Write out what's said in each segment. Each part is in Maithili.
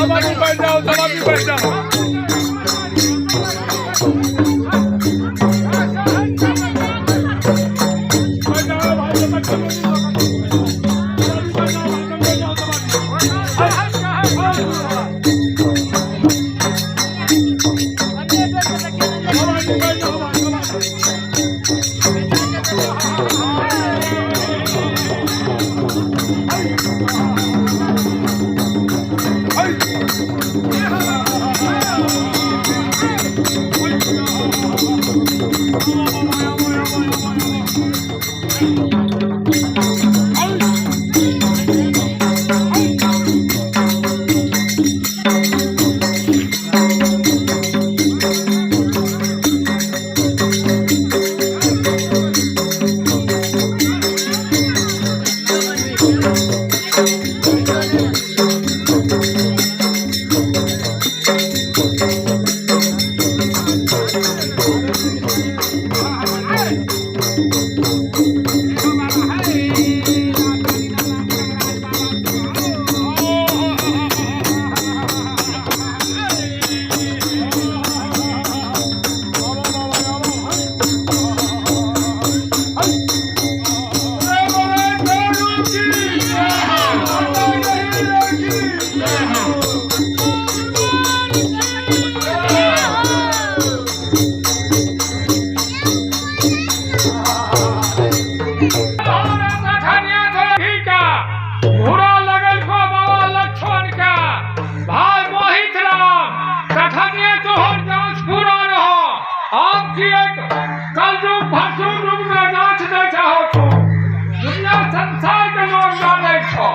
सब आदमी बैठ जाओ, सब आदमी बैठ जाओ। बैठ जाओ भाई, सब बैठ जाओ। सब बैठ जाओ, बैठ जाओ, सब आदमी बैठ जाओ भाई, सब आदमी। घोड़ा लगल खो बाबा लक्ष्मण का भाई मोहित राम कथनिया तोहर जांच पूरा रहो। आप की एक कलयुग भरसुर रूप में जांच दे चाहो तू दुनिया संसार के लोग जाने छो।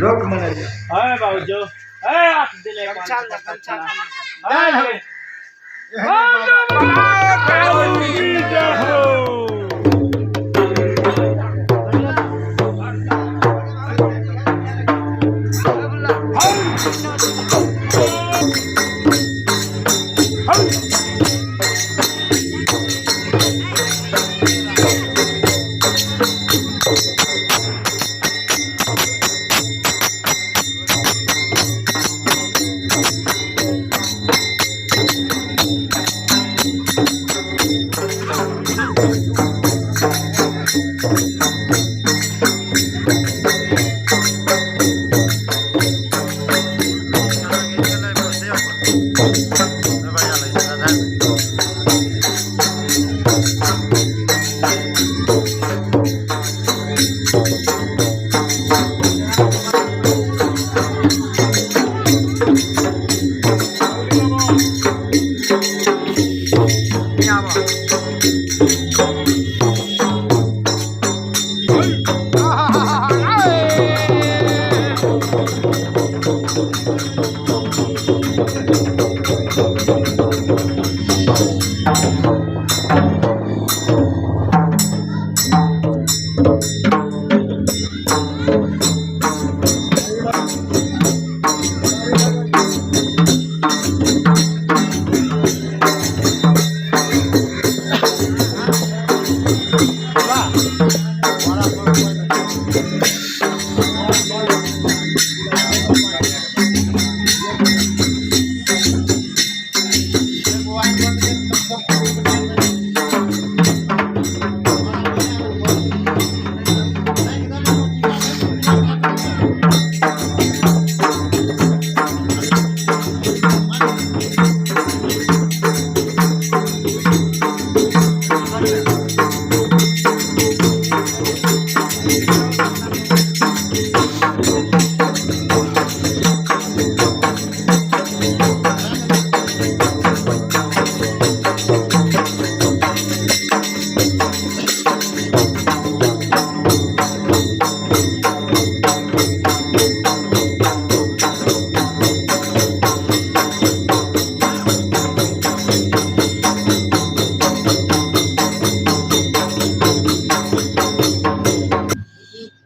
लोक मनैया। अरे बाबूजो, अरे आप दिले गमछा ला, गमछा ला। अरे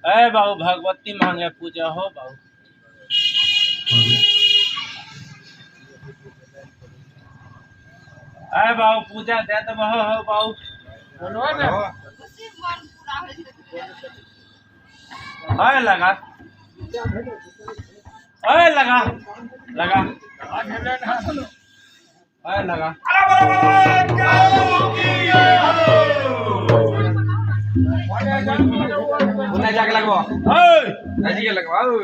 अरे बाबू भगवती मांगे पूजा हो बाबू। अरे बाबू पूजा दे तो हो हो बाबू। अरे लगा, अरे लगा लगा, अरे लगा। जाके लगवाओ, लगवाओ।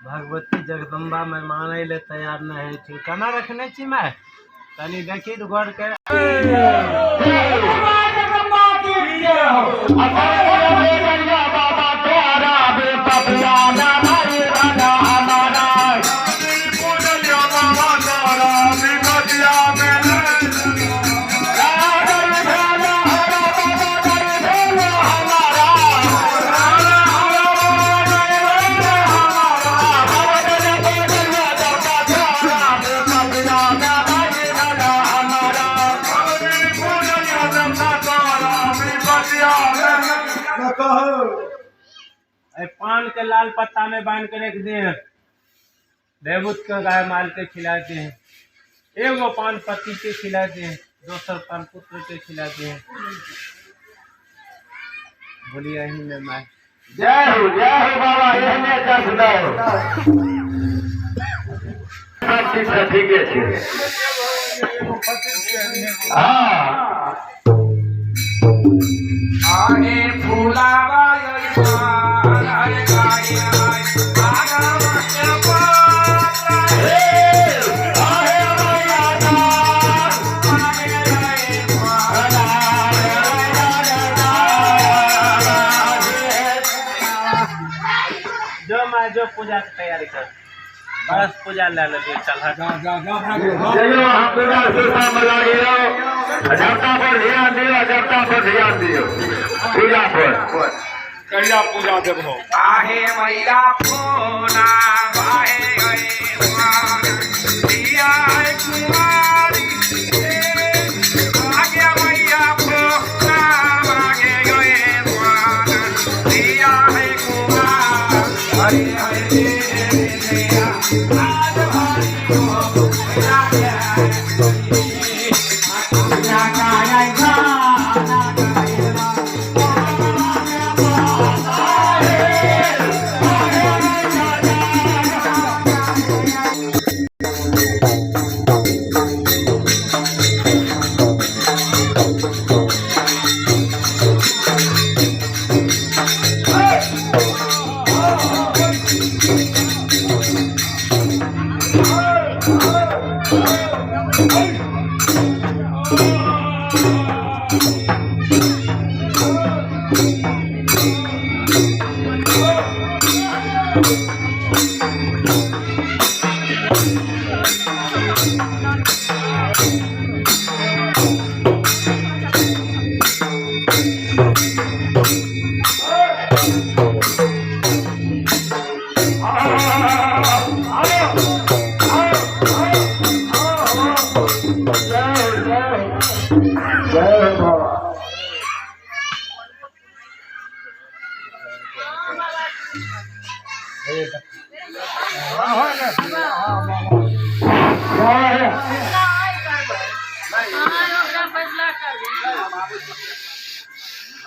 भगवती जगदम्बा में मानै ले तैयार नहीं है। केना रखने छी मैं तनी देखी तो गौर कर। पान के लाल पत्ता में बांध के रख दिए, देवूत के गाय माल के खिलाते हैं, एगो पान पति के खिलाते हैं, दोसर पान पुत्र के खिलाते हैं। बोलिए ही में माय जय हो बाबा, एहने दस दो सब ठीक है, ठीक है। हाँ आगे फूलावा जो मैं जो पूजा की तैयारी कर, बस पूजा ले ले चल। पर ध्यान दियो, देवता पर ध्यान दियो, पूजा पर कहिया पूजा देबो। आहे मैया फोना बाहे गए दिया कुमारी आगे मैया फोना बागे गए दिया है कुमार हरे हरे आज भारी को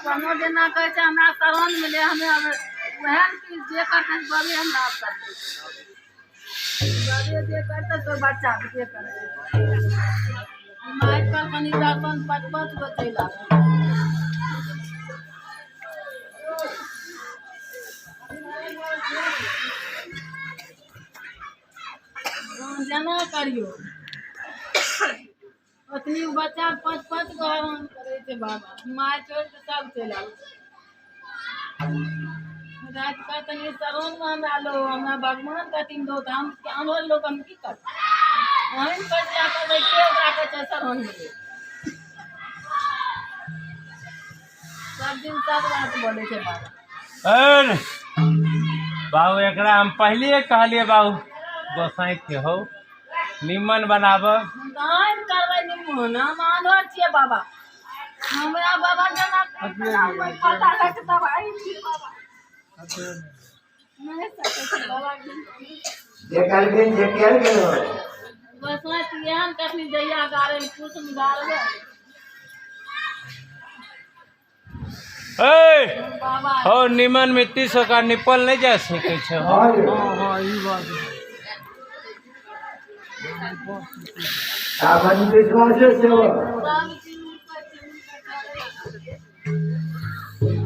कोनो जेना कहै छै हमरा शरण मिले, हमे वएह चीज जे करतै बाबे हमरा करतै, बाबे जे करतै तो बच्चा जे करतै। माइक पर कनि दर्शन 5 5 गो चलि आबै। जेना करियौ ओतनी बच्चा 5 5 गो हरान करै छै बाबा, माय छोड़ि कऽ सब चलि आबै छै। राति कऽ तनी शरणमे हमरा लो, हमरा भगवान कहथिन दो, तऽ हम आनल लोक हम की करबै? ओहन फैसला करबै के ओकरा कहै छै शरण मिले। सब दिन सब बात बोलै छै बाबा। अरे बाबू एकरा हम पहले कहलिए बाबू गोसाई के हो निमन बनाब। दान करबै निमन, हम आनल छियै बाबा, हमरा बाबा जेना पता लग तब आई छियै बाबा। नहि सकै छै बाबा जे कहलखिन जे कयल गेल। गोसाई एहन कखनी जहिया गाड़ै कुसुम गाड़बै बाबा। हो निमन मिट्टी से ओकरा निपल नहीं जा सकै छै। हो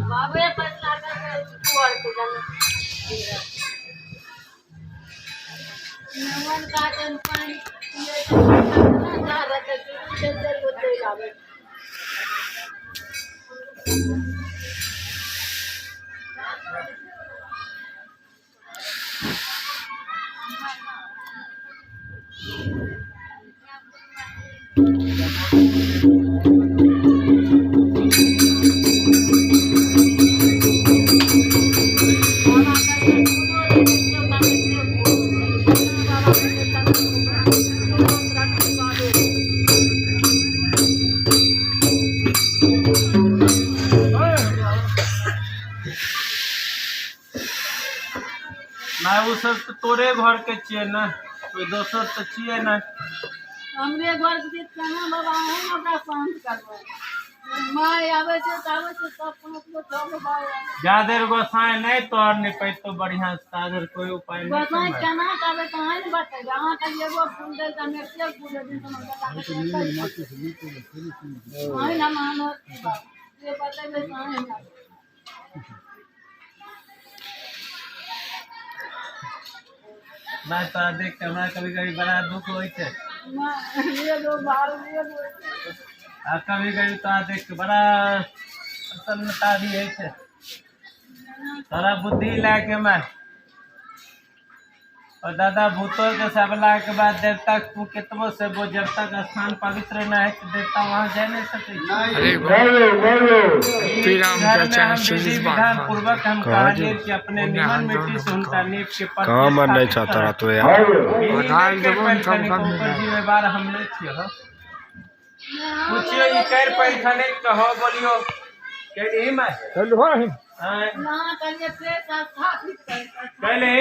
बाबे फैसला करबै कुअर के जाने। निमन काटन पानि पियै छै, जा रहतै चलि गो चलि आबै। ना वो सब तो तोरे घर के छियै ना, कोई दोसर तो छियै ना। हमरे घर के केना बाबा हम ओकरा शांत करबै? माय आबै छै तऽ आबै छै सब 5 गो 6 गो भाय। जादेर गोसाई नहीं तोहर निपैतो बढ़िया से, ताधर कोई उपाय नहीं। गोसाई केना करबै तऽ अहाँ ने बतेबै। अहाँ खाली एगो फूल दै तऽ हम एके फूल दिन अहीं हम अहाँ जे बतेबै से अहाँ हमरा। मैं तोरा देख के हमरा कभी कभी बड़ा दुख होइ छै आ कभी कभी तोरा देख के बड़ा प्रसन्नता भी होइ छै। तोरा बुद्धि लए के मैं और दादा भूतो के सबला के बाद देवता तू केतबो से वो जब तक स्थान पवित्र न है तो देवता वहाँ जा नहीं सके। विधि विधान पूर्वक हम कहलिए कि अपने निमन मिट्टी से उनका नीप के कहाँ मन नहीं चाहता रहा तो यार जिम्मेवार हम नहीं छियै। हो पूछियो ई कर पैखाने कहो बोलियो कहली मैं चलू हां ना कहलिए फेर स्थापित कर कहले।